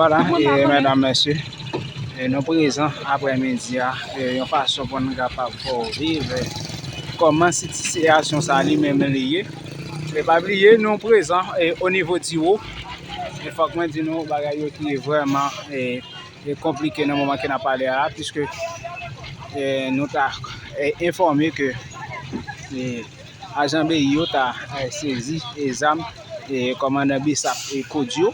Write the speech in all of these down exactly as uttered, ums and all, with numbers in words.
Vwala, e medam, mesye, e nou prezan aprèmidi a, e yon fason pou n kapab fè w viv, e kòman sitiyasyon sa li menm li ye. E pa bliye, nou prezan, e o nivo Diwo. E fòk mwen di nou, bagay yo ki vrèman, e, e konplike nan moman ke n ap pale a, piske, e, nou ta, e, enfòme ke, e, ajan B I yo ta, e, sezi, e, zam, e, kòmandan Bessap, e, Kodio.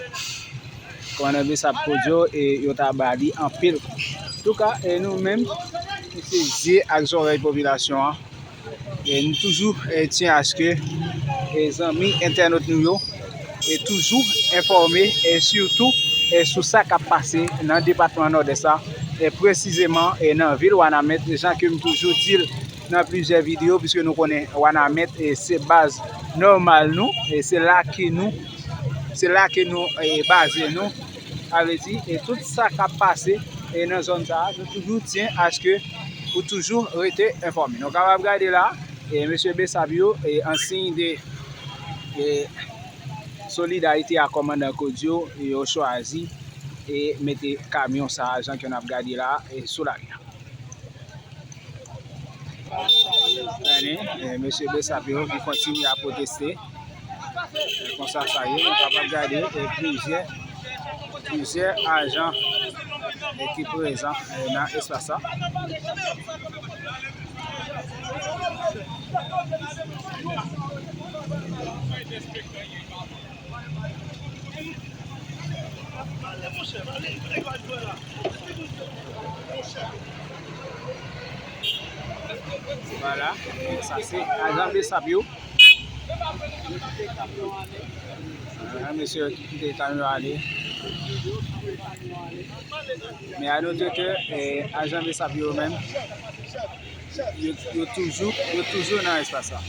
Kòmandan Bessap Kodio, e, yo ta ba li anpil. Antouka, e, nou menm, se zye ak zòrèy popilasyon an. E, nou toujou, e, tyen aske, e, zanmi entènot nou yo, e, toujou enfòme, e, sitou, e, sou sa k ap pase nan depatman Nòdès la, e, presizeman, e, nan vil Wanament, jan ke m toujou di l nan plizyè videyo, piske nou konnen Wanament, e, se baz nòmal nou, e se la ke nou, se la ke nou, e, baze nou. Sa vle di, e tout sa k ap pase, e nan zòn sa a, nou toujou tyen aske ou toujou rete enfòme. Nou kapab gade la, e mesye Bessap yo, e an siy de, e solidarite ak kòmandan Kodio, e yo chwazi, e mete kamyon sa a, jan ke n ap gade la, e sou lari a. Tande, e, mesye Bessap yo ki kontinye ap pwoteste. E konsa sa ye, nou kapab gade, e, plizyè, plizyè ajan, e, ki prezan, e, nan espas sa. Vwala, e sa se ajan Bessap yo. Vwala, mesye yo ki kite kamyon ale. Men a note ke, e, ajan Bessap yo menm, yo, yo toujou, yo toujou nan espas la.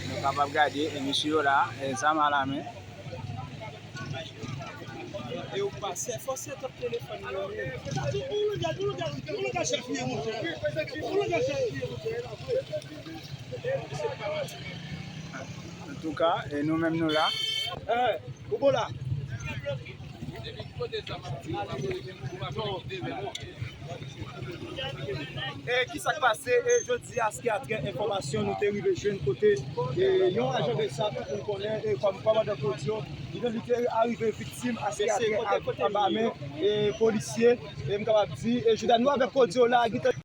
Nou kapab gade, e, mesye yo la, e, zam alamen. E ou pa se fòse tout telefòn yo ye. Antouka, e nou menm nou la. Eh, ou bon la? E kisa k pase, e jodi a, aske atrè enfòmasyon nou te rive jwenn kote, e, yon ajan Bessap, pou n konnen, e, kòm kòmandan Kodio, li menm li te arive viktim aske atrè ak anba men, e, polisye, e m kapab di, e, jodi a nou avèk Kodio la, gentan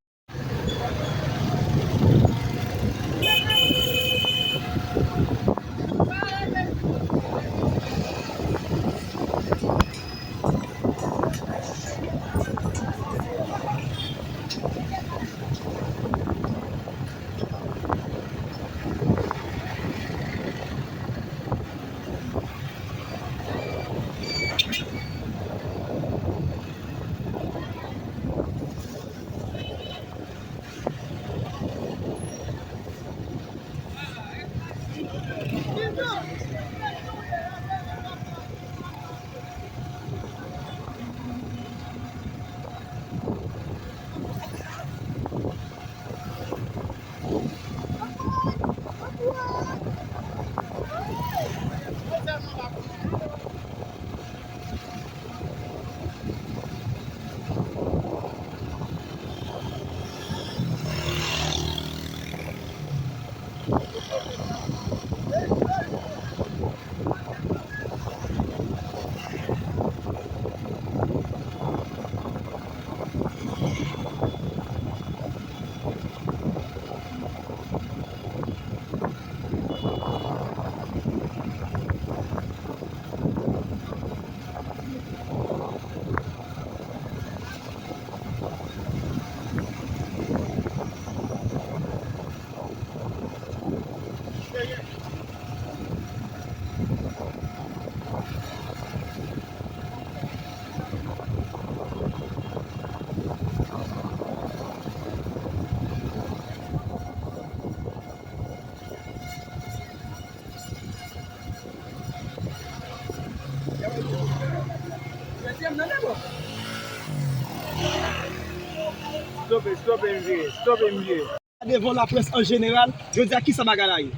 Stope, stope, M J, stope, M J. Devan laprès an jeneral, jodi a, kisa bagay la ye?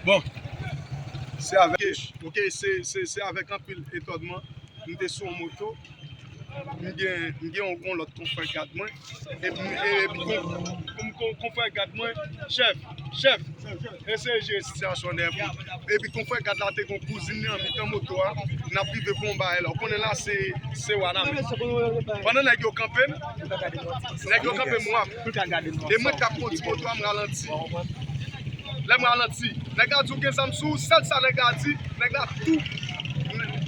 Bon, se avèk, ok, se, se, se avèk anpil etònman M te sou yon moto, m gen, m gen yon, yon lòt konfrè gad mwen, epi, epi kon, kon, kon, konfrè gad mwen, chèf, chèf, eseye jere sitiyasyon an dèyè pou, epi konfrè gad la te gen yon kouzin li an mitan moto a, n ap rive pou yon bagay la, ou konnen la se, se Wanament. Pandan nèg yo kanpe m, nèg yo kanpe m, w ap, e mwen k ap kondi moto a, m ralanti. Lè m ralanti, nèg la di w gen zam sou ou, sèl sa nèg la di, nèg la tou,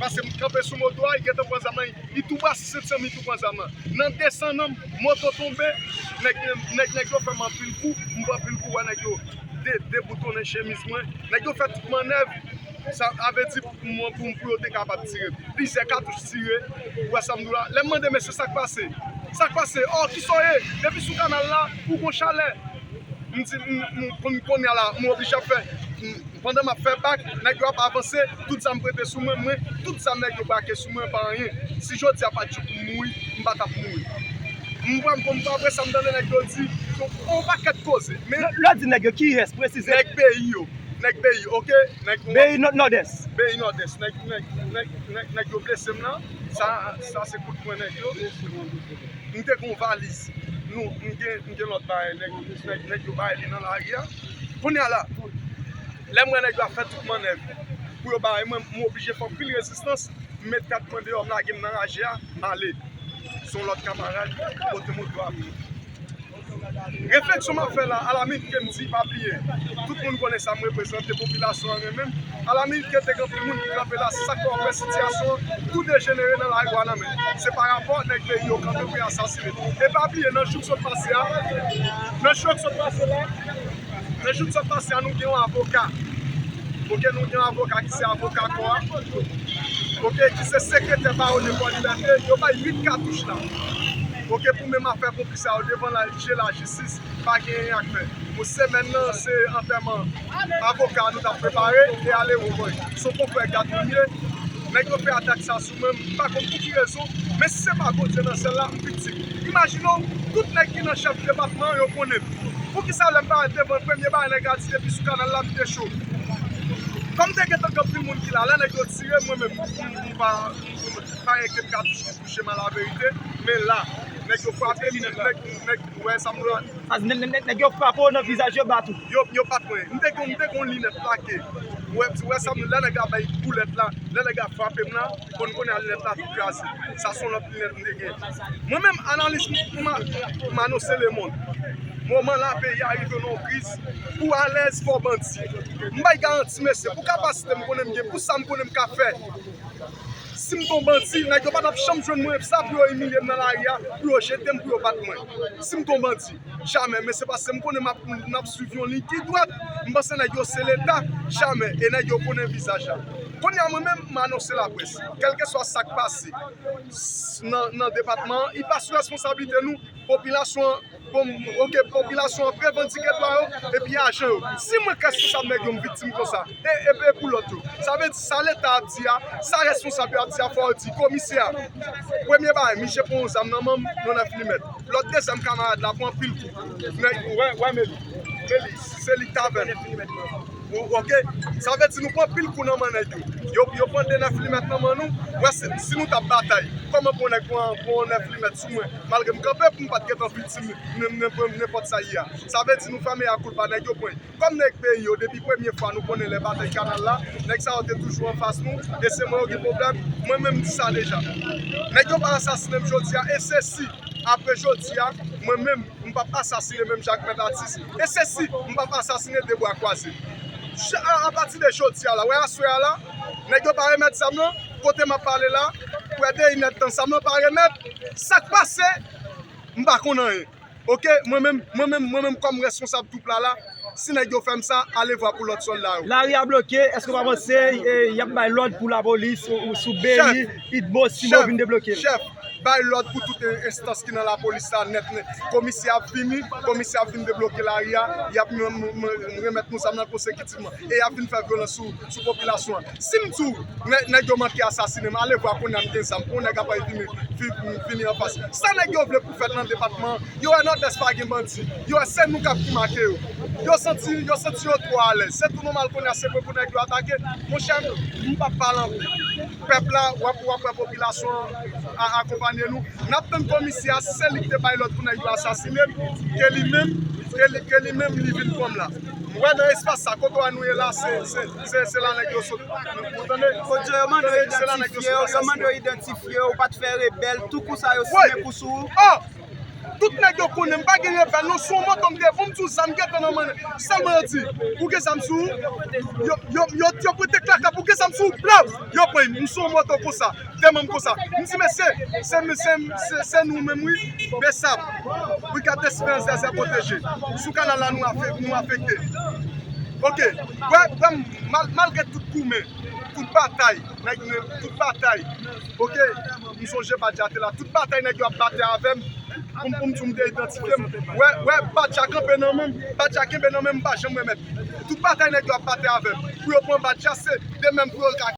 paske m kanpe sou moto a, li gentan pran zam nan, li tou brase senti m, li tou pran zam nan. Nan desann nan, moto tonbe, nèg, nèg, nèg yo fè m anpil kou, m pran anpil kou, wè nèg yo de, deboutonnen chemiz mwen, nèg yo fè tout mannèv, sa vle di pou mwen, pou, pou yo te kapab tire. Plizyè katouch tire, ou wè sa m di w la. Lè m mande mesye sa k pase, sa k pase, oh, kisa w ye? Depi sou kanal la, ou gon chalè. M di, m, m, konn, kounye a la, m oblije ap fè, m, pandan m ap fè bak, nèg yo ap avanse, tout zam prete sou mwen, mwen, tout zam nèg yo brake sou mwen, pa anyen. Si jodi a pa t jou pou m mouri, m pa t ap mouri. M pran, m pran, m pran, apre sa, m tande nèg yo di, yon, yon pakèt koze. Men lè w di nèg yo, kiyès presize? Nèg peyi yo, nèg peyi, oke? Nèg peyi Nò-, Nòdès. Peyi Nòdès, nèg, nèg, nèg, nèg, nèg yo blese m nan, sa, sa se kout pwen nèg yo. M te gen yon valiz. Nou, m gen, m gen lòt bagay, nèg, nèg, nèg yo bay li nan lari a. Kounye a la, lè m wè nèg yo ap fè tout mannèv pou yo bay mwen, m oblije fè anpil rezistans, m met kat mwen deyò, m lage m nan raje a, m ale. Se yon lòt kamarad ki pote moto a pou mwen. Refleksyon m ap fè la, alaminit ke m di pa bliye, tout moun konnen sa m reprezante, popilasyon an renmen m. Alaminit ke te gen anpil moun ki kanpe la, se sa k fè w ap wè sitiyasyon an tou dejenere nan lari Wanament. Se pa rapò nèg peyi yo kanpe pou y asasinen. E pa bliye, nan jou k sot pase a, nan jou k sot pase la, nan jou k sot pase a, nou gen yon avoka. Oke, nou gen yon avoka ki se avoka kò a. Oke, ki se sekretè Bawo de Fò Libète, yo bay uit katouch la. Oke, pou menm afè konplis sa yo devan la, je lajistis, pa gen anyen ak fè. Pou semèn nan, se antèman avoka nou t ap prepare e ale wovòy. Se yon konfrè gad nou ye. Nèg yo fè atak sa sou mwen, m pa konn pou ki rezon, men si se pa Bondye nan syèl la, m viktim. Imajine w, tout nèg ki nan chèf depatman an, yo konnen m. Poukisa lè m parèt devan, premye bagay nèg la di depi sou kanal la, m te cho. Kòm te gentan gen anpil moun ki la, lè nèg yo tire, mwen menm, m, m pa, m pa gen kèk katouch ki touche m a la verite, men la, nèg yo frape m, nèg, nèg, wè sa m wè. Sa, nèg, nèg, nèg, nèg yo frape w nan vizaj, yo bat ou. Yo, yo bat mwen. M te gen, m te gen yon linèt plake. Ou wè, ou wè sa m, lè nèg la bay boulèt la, lè nèg la frape m la, konn konnen a linèt la tou kraze. Sa se yon lòt linèt m te gen. Mwen menm, analis m, m a, m anonse lemonn. Moman la, peyi a rive nan yon kriz. Pou alèz, fò bandi. M bay garanti, mesye, pou kapasite m konnen m gen, pou sa m konnen m ka fè. Si m t on bandi, nèg yo pa t ap janm jwenn mwen sa pou yo imilye m nan lari a, pou yo jete m, pou yo bat mwen. Si m t on bandi, jamè, men se paske m konnen m ap, m ap swiv yon liy ki dwat. M panse nèg yo se Leta, jamè, e nèg yo konnen vizaj la. Kounye a mwen menm, m anonse laprès, kèlkeswa sa k pase s-, nan, nan depatman an, li pa sou responsablite nou, popilasyon an, bon, oke, popilasyon an revandike dwa yo, epi ajan yo. Si mwen k responsab nèg yo, m viktim konsa, e, e, e pou lòt yo. Sa vle di, sa Leta ap di a, sa responsab yo ap di a, fò yo di, komisè a, premye bagay, misye pran yon zam nan men m, yon nèf milimèt. Lòt dezyèm kamarad la pran anpil kou. Men, wè, wè, men li, men li, se li k t avè m. Ou, oke? Sa vle di nou pran pil kou nan men nèg yo. Yo, yo pran de nèf milimèt nan men nou. Wè, si, si nou t ap batay, kòman pou yon nèg pran, pran yon nèf milimèt sou mwen? Malgre m kanpe pou m pa t gentan viktim, men, men, men, nenpòt sa ye a. Sa vle di nou fè mea culpa, nèg yo pran. Kòm nèg peyi yo, depi premye fwa nou konnen lè batay kanal la, nèg sa yo te toujou anfas nou, e se mwen yo gen pwoblèm, mwen menm m di sa deja. Nèg yo pa asasinen m jodi a, e se si, apre jodi a, mwen menm, m p ap asasinen menm jan ak Mèt Atis, e se si, m p ap asasinen de bra kwaze. Ch-, a, apati de jodi a la, wè aswè a la, nèg yo pa remèt zam nan, kote m ap pale la, prè de inèdtan, zam nan pa remèt, sa k pase, m pa konn anyen. Oke, mwen menm, mwen menm, mwen menm kòm responsab twoup la la, si nèg yo fè m sa, alevwa pou lòt sòlda yo. Lari a bloke, èske w pa panse, e, y ap bay lòd pou lapolis ou, ou sou Bèyi, Idmo, Simo vin debloke l? Chèf, bay lòd pou tout en-, enstans ki nan lapolis la nèt, nèt. Komisè ap vini, komisè ap vin debloke lari a, y ap m-, m-, m-, remèt nou zam nan konsekitivman. E y ap vin fè vyolans sou, sou popilasyon an. Si m di w, nè-, nèg yo manke asasinen m, alevwa kounye a m gen zam, pou yon nèg ap vini, vi-, vini anfas. Sa nèg yo vle pou fèt nan depatman an, yo wè Nòdès pa gen bandi, yo wè se nou k ap ki make yo. Yo santi, yo santi yo twò alèz. Se tou nòmal kounye a, se mwen pou nèg yo atake. Monchè, m p ap pale ankò. Pèp la, w ap, w ap wè popilasyon an a- akonpanye nou. N ap tann komisè a, se li ki te bay lòd pou nèg yo asasine l, ke li menm, ke li, ke li menm li vin kòm la. M wè nan espas sa, kote w a nou ye la, se, se, se, se la nèg yo sot. Ou tande? Kodjo, yo mande yo idantifye w, yo mande yo idantifye w, ou pa t fè rebèl, tou kou sa yo simen kou sou ou. Tout nèg yo konnen m pa gen rebèl non, sou yon moto m te, pou m di w sa, m gentan nan mannyè. Sèlman yo di, ou gen zam sou ou? Yo, yo, yo, yo prete klaka, ou gen zam sou ou? Blaw! Yo pran m sou yon moto konsa, de manm konsa. M di, mesye, se, se, se, se nou menm, wi. Besap, Brigad Esperans Dèzè pwoteje. Sou kanal la, nou afek-, nou afekte. Oke, wè, wè, mal-, malgre tout goumen, tout batay, nèg, tout batay, oke, m sonje Badja te la, tout batay nèg yo ap batay avè m, pou m, pou m di w m te idantifye m. Wè, wè, Badja kanpe nan men m, Badja kenbe nan men m, m pa janm remèt. Tout batay nèg yo ap batay avè m, pou yo pran Badja, se de menm pou yo ka